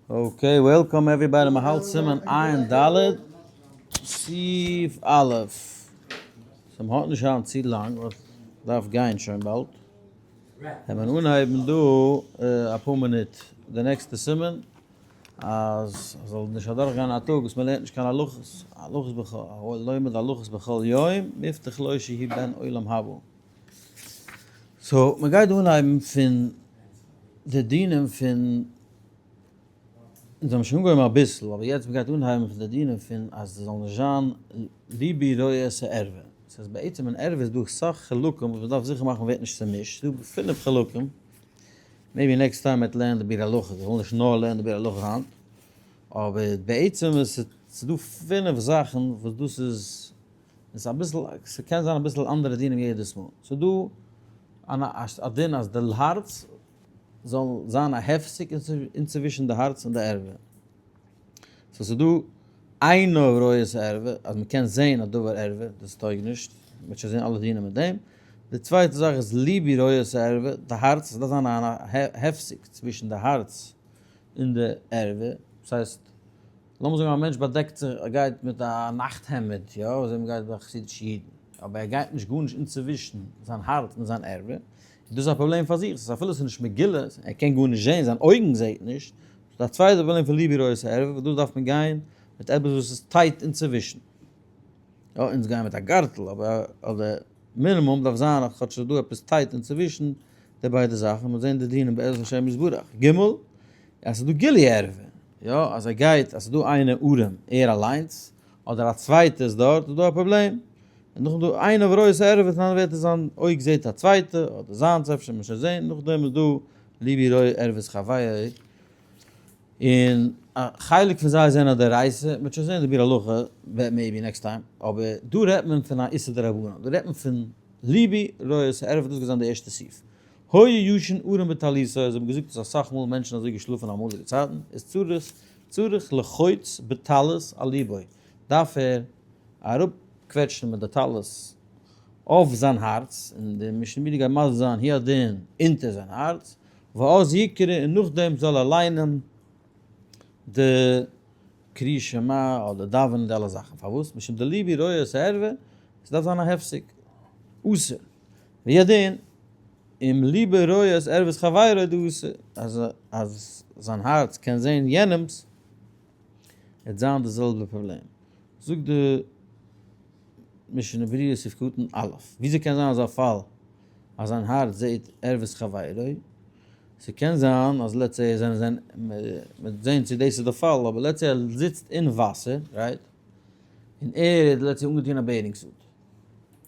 Okay, welcome everybody, מען האלט סימן עין ד' סעיף א'. So מען האט נישט היינט צו לאנג, ווייל דארף גיין שוין באלד. וועט מען אנהייבן דא אפאר מינוט די נעקסטע סימן, אז זאל נישט אדורך גיין א טאג וואס מען לערנט נישט קיין הלכות, הלכות בכל, לומד הלכות בכל יום, מובטח לו שהוא בן עולם הבא. So מען גייט דא אנהייבן פון די דינים פון, אונז האבן שוין אנגעהויבן אביסל, אבער יעצט מען גייט אנהייבן פון די דינים פון אז עס זאל נישט זיין ליבי רואה את הערווה. ס'איז בעצם אין ערווה איז דא אסאך חלקים וואס מען דארף זיכער מאכן ווערט נישט צומישט, ס'איז דא פינף חלקים, maybe next time מ'וועט לערנען די ביאור הלכה, איך וויל נישט נאר לערנען די ביאור הלכה היינט, אבער בעצם איז ס'דא פינף זאכן וואס דאס איז איז אביסל, ס'קען זיין אביסל אנדערע דינים יעדעס מאל. ס'איז דא א דין אז די הארץ זאל זיין א הפסק אינצווישן די הארץ און די ערווה. so ס'איז דא עיניו רואות ערווה, אז מ'קען זען א דבר ערווה, דאס טויג נישט, מ'וועט שוין זען אלע דינים מיט דעם. די צווייטע זאך איז ליבו רואה את הערווה, די הארץ, עס דארף זיין א הפסק צווישן די הארץ און די ערווה, דאס הייסט, לאמיר זאגן א מענטש באדעקט זיך, ער גייט מיט א נאכט העמד, יא, אזוי מען גייט ביי חסידישע אידן, אבער ער גייט נישט גארנישט אינצווישן זיין הארץ און זיין ערווה, איז דאס א פראבלעם פאר זיך, ס'איז אפילו ס'איז נישט מגולה, ער קען גארנישט זען, זיין אויגן זעט נישט, ס'איז א צווייטע פראבלעם פון ליבו רואה את הערווה, וואס דא דארף מען גיין מיט עפעס וואס איז tight אינצווישן. יא, אונז גייען מיט א גארטל, אבער אדער מינימום דארף זיין אז כאטש ס'איז דא עפעס tight אינצווישן די ביידע זאכן, מ'וועט זען די דינים בעזרת השם יתברך. ג. אז ס'איז דא גילוי ערווה, יא, אז ער גייט, אז ס'איז דא איינער ארעם, ער אליינס, אדער א צווייטע איז דארט, איז דא א פראבלעם. און נאכדעם דא עיניו רואות ערווה, אין אנדערע ווערטער זיין אויג זעט א צווייטע, אדער זיינס אפשר, מ'וועט שוין זען, נאכדעם איז דא ליבו רואה ערוות חברו, און א חלק פון זיי זענען א דאורייתא, מ'וועט שוין זען די ביאור הלכה, maybe next time, אבער דא רעדט מען פון א איסור דרבנן, דא רעדט מען פון ליבו רואה את הערווה, דאס גייט זיין די ערשטע סעיף. היה ישן ערום בטליתו, זיי האבן געזאגט אז אסאך מאל מענטשן אזוי געשלאפן אמאליגע צייטן, איז צריך צריך לחוץ בטלית על ליבו, דארף ער אראפקוועטשן מיט די טלית אויף זיין הארץ, און די משנה ברורה גייט מסביר זיין הוא הדין אונטער זיין הארץ, ואז יקרא און נאכדעם זאל ער ליינען די קריאת שמע אדער דאווענען די אלע זאכן, פארוואס? משום דליבו רואה את הערווה, עס דארף זיין א הפסק, אסור, והוא הדין אם ליבו רואה את ערוות חברו דאס אז אז זיין הארץ קען זען יענעמס וועט זיין די זעלבע פראבלעם. זאגט די משנה ברורה סעיף קטן א', וויאזוי קען זיין אזא פאל אז זיין הארץ זעט ערוות חברו? ס'קען זיין אז let's say זענען זיין, מ'וועט זען צו דאס איז די פאל, אבער let's say ער זיצט אין וואסער, right? און ער איז let's say אנגעטון א bathing suit.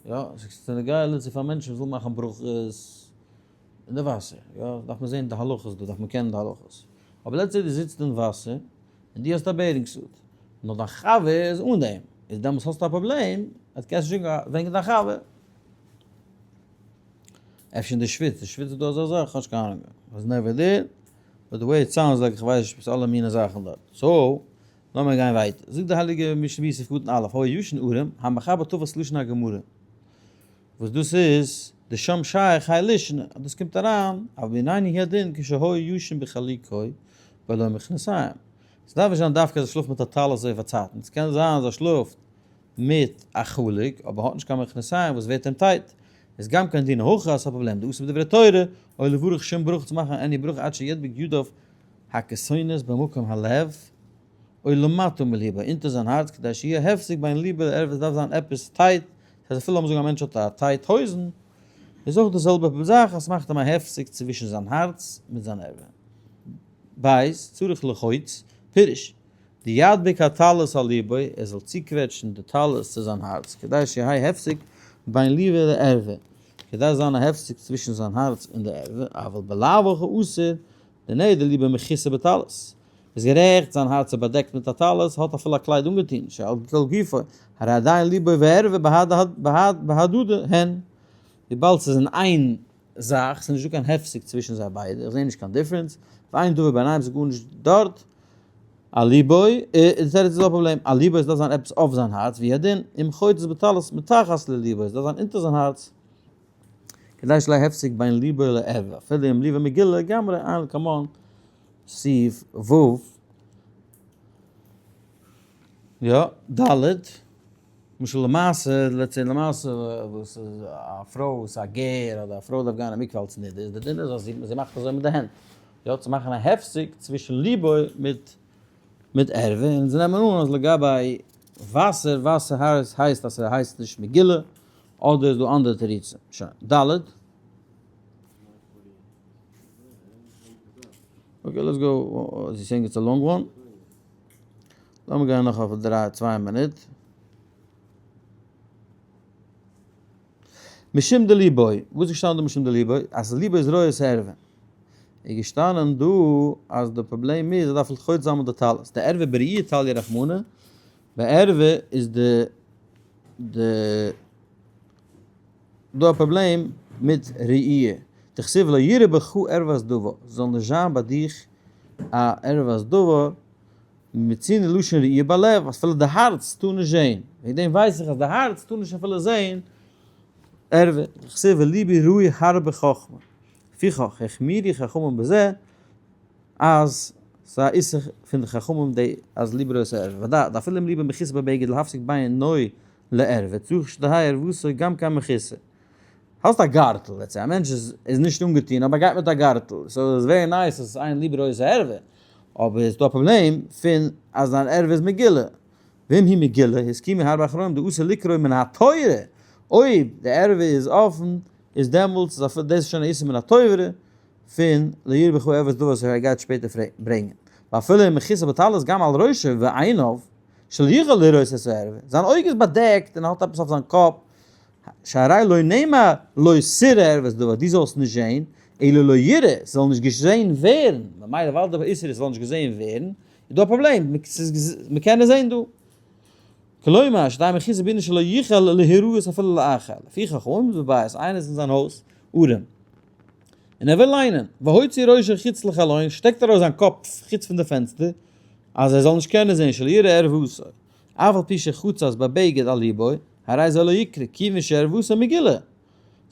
יא, ס'איז נוגע let's say פאר מענטשן וואס ווילן מאכן ברכות אין די וואסער, יא, דארף מען זען די הלכות דא, דארף מען קענען די הלכות. אבער let's say דו זיצט אין וואסער, און דו האסט א bathing suit, נאר דיין חבר איז אן דעם, איז דעמאלטס האסטו א פראבלעם, אז קענסט נישט זאגן וועגן דיין חבר. אפשר אין די שוויץ, די שוויץ איז דא אזא זאך? כ'האב נישט קיין אהנונג. Was never there, but the way it sounds like איך ווייס נישט עפעס אלע מיני זאכן דארט. So, לאמיר גיין ווייטער. זאגט די הייליגע משנה ברורה סעיף קטן א', היה ישן ערום, המחבר תפס לשון הגמרא, וואס דאס איז דשם שייך האי לישנא, אז דאס קומט אריין, אבל בענינו הוא הדין כשהיה ישן בחלוקו בלא מכנסיים. עס דארף נישט זיין דווקא אז ער שלאפט מיט א טלית אזוי פארצייטנס, עס קען זיין אז ער שלאפט מיט א חלוק אבער האט נישט קיין מכנסיים וואס ווערט אים tight, איז גם כן דינא הכי אז ס'איז א פראבלעם, דאסור בדברי תורה, או לברך שום ברכה צו מאכן any ברכה עד שידביק ידיו הכתונות במקום הלב, או למטה מליבו, אונטער זיין הארץ, כדי שיהיה הפסק בין ליבו לערווה, עס דארף זיין עפעס tight, דאס הייסט אפילו לאמיר זאגן א מענטש האט א tight הויזן, איז אויך די זעלבע זאך, עס מאכט אים א הפסק צווישן זיין הארץ מיט זיין ערווה. בית, צריך לחוץ, פירוש, דידביק הטלית על ליבו, ער זאל צוקוועטשן די טלית צו זיין הארץ, כדי שיהא הפסק בין ליבו לערווה, כדי זיין א הפסק צווישן זיין הארץ און די ערווה, אבל בלאו הכי אסור, דנהי דליבו מכוסה בטלית. איז גערעכט, זיין הארץ איז באדעקט מיט א טלית, האט אפילו א קלייד אנגעטון, שעל כל גופו, הרי עדיין ליבו וערווה בהדדי הן, וויבאלד ס'איז אין איין זאך, ס'איז נישטא קיין הפסק צווישן זיי ביידע, איך זע נישט קיין difference, ואין דבר ביניהם, ס'איז גארנישט דארט, על ליבו, איז די תירוץ איז דא א פראבלעם, על ליבו עס דארף זיין עפעס אויף זיין הארץ, והוא הדין, אם חוצץ בטלית מתחת לליבו, עס דארף זיין אונטער זיין הארץ, כדי שלא הפסק בין ליבו לערווה, אפילו אם ליבו מגולה לגמרי, עיין לקמן, סעיף ו'. יא, ד', למשל למעשה, let's say למעשה וואס איז א פרוי וואס איז א גר אדער א פרוי דארף גיין אין מקווה אלס נידה איז די דין איז אז זי מאכט אזוי מיט די הענט, יא, צו מאכן א הפסק צווישן ליבו מיט מיט ערווה, און זיי נעמען אן אז לגבי וואסער, וואסער הייסט אז ס'הייסט נישט מגילה, אדער איז דא אנדערע תירוצים. שוין. ד'. Okay, let's go. זי saying it's a long one. לאמיר גיין נאך אויף דריי צוויי מינוט. משום דליבוי, וואס איז געשטאנען דא משום דליבוי? אז ליבוי איז רואה את הערווה. איז געשטאנען דא אז די פראבלעם איז ער דארף לחוץ זיין מיט די טלית. די ערווה בראי' תליא רחמנא, ביי ערווה איז די די דא א פראבלעם מיט ראי'. דכתיב לא יראה בך ערות דבר, זאל נישט זיין ביי דיך א ערות דבר, מצינו לשון ראי' בלב, אפילו די הארץ טאר נישט זעהן, וועגן דעם ווייס איך אז די הארץ טאר נישט אפילו זעהן ערווה, דכתיב ולבי ראי הרבה חכמה, לפיכך החמירו חכמים בזה, אז ס'איז א איסור פון די חכמים די אז ליבו רואה את הערווה, ודע דאפילו אם ליבו מכוסה בבגד להפסיק בין נוי לערווה, צריך שתהא ערוותו גם כן מכוסה. האסט א גארטל, let's say א מענטש איז נישט אנגעטון אבער ער גייט מיט א גארטל, so איז very nice אז אין ליבו רואה את הערווה, אבער איז דא א פראבלעם פון אז זיין ערווה איז מגולה, ואם היא מגולה הסכימו הרבה אחרונים דאסור לקרוא מן התורה, אויב די ערווה איז אפן איז דעמאלטס איז אפילו דאס איז שוין א איסור מן התורה פון לא יראה בך ערות דבר וואס ער גייט שפעטער ברענגען, ואפילו אם מכוסה בטלית גם על ראשו ועיניו שלא יוכל לראות את הערווה, זיין אויג איז באדעקט און ער האט עפעס אויף זיין קאפ, שהרי לא נאמר לא תראה ערות דבר, דו זאלסט נישט זען, אלא לא יראה, ס'זאל נישט געזען ווערן, ממילא ווייל די איסור איז ס'זאל נישט געזען ווערן, איז דא א פראבלעם, מ'קען עס זען דא. כלומר, שתהא מכוסה בענין שלא יוכל להיראות אפילו לאחר, לפיכך העומד בבית, איינער איז אין זיין הויז, ארעם, און ער וויל ליינען, והוציא ראשו חוץ לחלון, שטעקט ארויס זיין קאפ חוץ פון די פענסטער, אז ער זאל נישט קענען זען, שלא יראה ערוותו, אף על פי שחצץ בבגד על ליבו, הרי זה לא יקרא, כיוון שערוותו מגולה.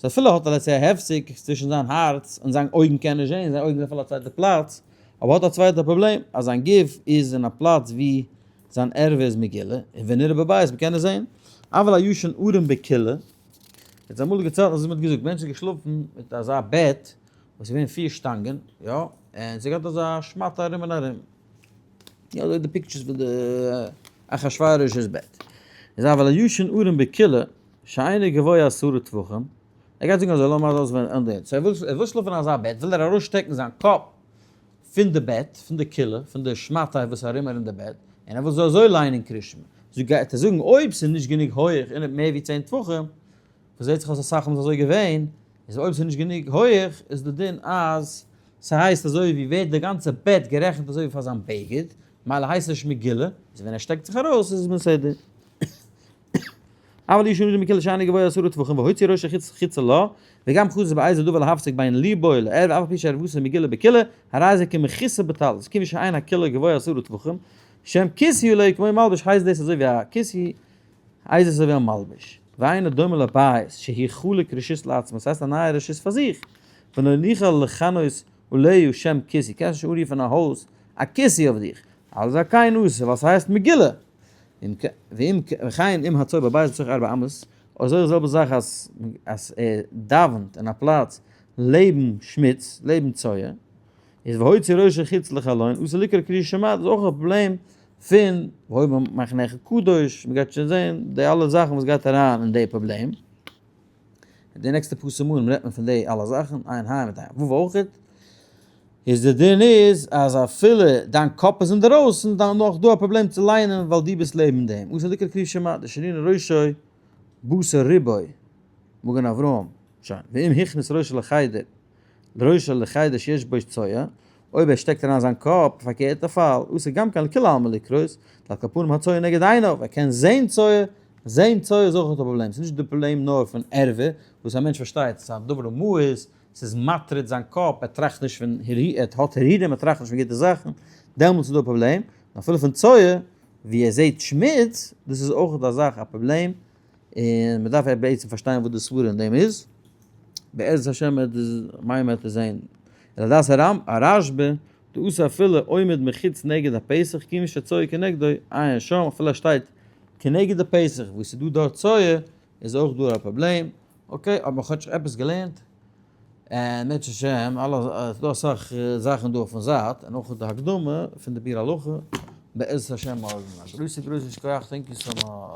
so אפילו האט ער let's say א הפסק צווישן זיין הארץ און זיין אויגן קען נישט זען, זיין אויגן זענען אפילו א צווייטע פלאץ, אבער האט א צווייטע פראבלעם, אז זיין גוף איז אין א פלאץ ווי זיין ערווה איז מגולה, און ונראה בבית מ'קען עס זען. אבל הישן ערום בכילה, יעצט אמאליגע צייטן אזוי ווי מ'האט געזאגט, מענטשן געשלאפן מיט אזא בעט וואס איז געווען פיר שטאנגען, יא, און ס'געהאט אזא שמאטע ארום און ארום. יא אזוי די pictures פון די אחשוורוש'ס בעט. איז אבל הישן ערום בכילה שאינו גבוה עשרה טפחים, ער גייט זאגן אזוי לאמיר ארויס ווען אן דעם, so ער וויל ער וויל שלאפן אין אזא בעט וויל ער ארויסשטעקן זיין קאפ פון די בעט, פון די כילה, פון די שמאטע וואס איז ארום ארום די בעט, און ער וויל זאל אזוי ליינען קרישמע. זאג גייט ער זאגן אויב ס'איז נישט גענוג הויעך און מער ווי 10 טפחים, וואס זעט זיך אויס אסאך מאל איז אזוי געווען, איז אויב ס'איז נישט גענוג הויעך איז די דין אז ס'הייסט אזוי ווי ווערט די גאנצע בעט גערעכנט אזוי ווי פאר זיין בגד, מילא הייסט עס נישט מגולה, איז ווען ער שטעקט זיך ארויס איז עס בסדר. אבל הישן ערום בכילה שאינו גבוה עשרה טפחים והוציא ראשו חוץ חוצה לה, וגם חצץ באיזה דבר להפסיק בין ליבו לערווה אף על פי שערוותו מגולה בכילה, הרי זה כמכוסה בטלית, כיוון שאין הכילה גבוה עשרה טפחים, שם כיסוי עליה כמו מלבוש הייסט דאס אזוי ווי א כיסוי הייסט דאס אזוי ווי א מלבוש, ואינו דומה לבית שהוא חלק רשות לעצמו, ס'הייסט א נייע רשות פאר זיך, ולא ניחא לכנות עליה שם כיסוי, קענסט נישט אנרופן א הויז א כיסוי אויף דיך, אלזא כן אסור, ווייל ס'הייסט מגולה. וכן אם הצואה בבית בתוך ארבע אמות, אזוי די זעלבע זאך אז אז ער דאווענט אין א פלאץ לעבן שמוץ, לעבן צואה, איז והוציא ראשו חוץ לחלון, אסור לקרוא קריאת שמע, דאס איז אויך א פראבלעם פון והיה במחניך קדוש, מ'גייט שוין זען די אלע זאכן וואס גייט אריין אין די פראבלעם. די נעקסטע פאר סימנים רעדט מען פון די אלע זאכן, עין ה' מיט עין ו' אויכעט. איז די דין איז אז אפילו דיין קאפ איז אינדערויסן, דאן נאך דא א פראבלעם צו ליינען ווייל דו ביסט לעבן דעם. אסור לקרוא קריאת שמע, דשנין ראשו בתר רובו, מגן אברהם, שוין, ואם הכניס ראשו לחדר, ראשו לחדר שיש בו צואה, אויב ער שטעקט אריין זיין קאפ, פארקערטע פאל, אסור גם כן לכולי עלמא לקרות, דעל כל פנים הצואה נגד עיניו, ער קען זעהן צואה, זעהן צואה איז אויך א פראבלעם, ס'איז נישט די פראבלעם נאר פון ערווה, וואס א מענטש פארשטייט, ס'איז א דבר המאוס, ס'איז מטריד זיין קאפ, ער טראכט נישט פון ער האט הרהורים, ער טראכט נישט פון גוטע זאכן, דעמאלטס איז דא א פראבלעם, און אפילו פון צואה, ווי ער זעהט שמוץ, דאס איז אויך א זאך א פראבלעם, און מ'דארף בעצם פארשטיין וואס די סברה אין דעם איז, בעזרת השם וועט עס מיין וועט עס זעהן, לדעת הרשב"א. דאס אפילו עומד מחוץ נגד הפתח כיוון שצואה כנגדו עיין שם, אפילו ער שטייט כנגד די פתח וואו ס'איז דא דארט צואה איז אויך דא א פראבלעם, okay האט מען כאטש עפעס געלערנט, און בעזרת השם אלע ס'איז דא אסאך זאכן דא אויפן זייט, און אויך די הקדמה פון די ביאור הלכה, בעזרת השם מארגן. א גרויסע גרויסע שכוח thank you so much.